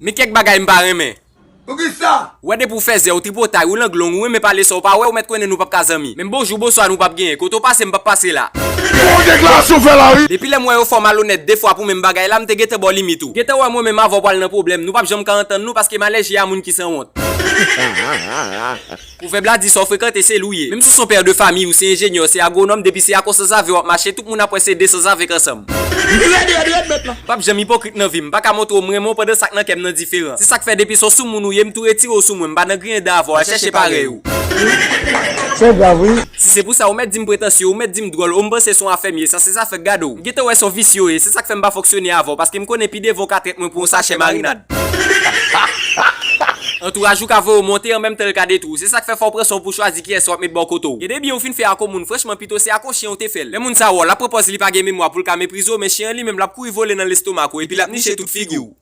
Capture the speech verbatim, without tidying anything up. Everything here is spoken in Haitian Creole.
Men kèk bagay m pa renmen. Poukisa? Ou wè depi w fèzè, ou tripotay, ou lang long, ou renmen pale sa w pa wè, ou mèt konnen nou p ap ka zanmi. Menm bonjou, bonswa nou p ap genyen. Kote w pase m p ap pase la. Bon deklarasyon w fè la wi. Depi lè m wè yo fè w malonèt de fwa pou menm bagay la, m te gentan ba w limit ou. Gentan wè mwen menm avè w pral nan pwoblèm, nou p ap janm ka antann nou paske m alèji a moun ki sanwont. Pwovèb la di sa w frekante se li w ye. Menm si w se yon pè de famiy, ou se enjenyè, se agwonòm, depi se ak yon sanzave w ap mache, tout moun ap wè se de sanzave k ansanm. Rèd, rèd, rèd, mèt la. M p ap janm ipokrit nan vi m, m pa ka montre w m renmen w pandan sa k nan kè m nan diferan. Se sa k fè depi se yon soumoun ou ye, m tou retire w sou mwen, m pa nan griyen dan avè w, al chèche parèy ou. Se grav wi. Si se pou sa, ou mèt di m pretansye, ou mèt di m dwòl, ou m panse se yon afè m ye, sa se zafè k gade w. M gentan wè se yon visye w ye, se sa k fè m pa fonksyone avè w, paske m konnen pi devan w ka trèt mwen pou yon sachè marinad. Antouraj ou ka voye w monte, an menm tan l ka detwi w. Se sa k fè fò w pran swen w pou w chwazi kiyès w ap met bò kote w. Gen de byen ou fin fè ak yon moun, franchman pito se ak yon chen ou te fè l. Lè moun sa wè w, l ap pran pòz li pa gen memwa pou l ka meprize w, men chen an li menm l ap kouri vole nan lestomak ou, epi l ap niche tout figi w.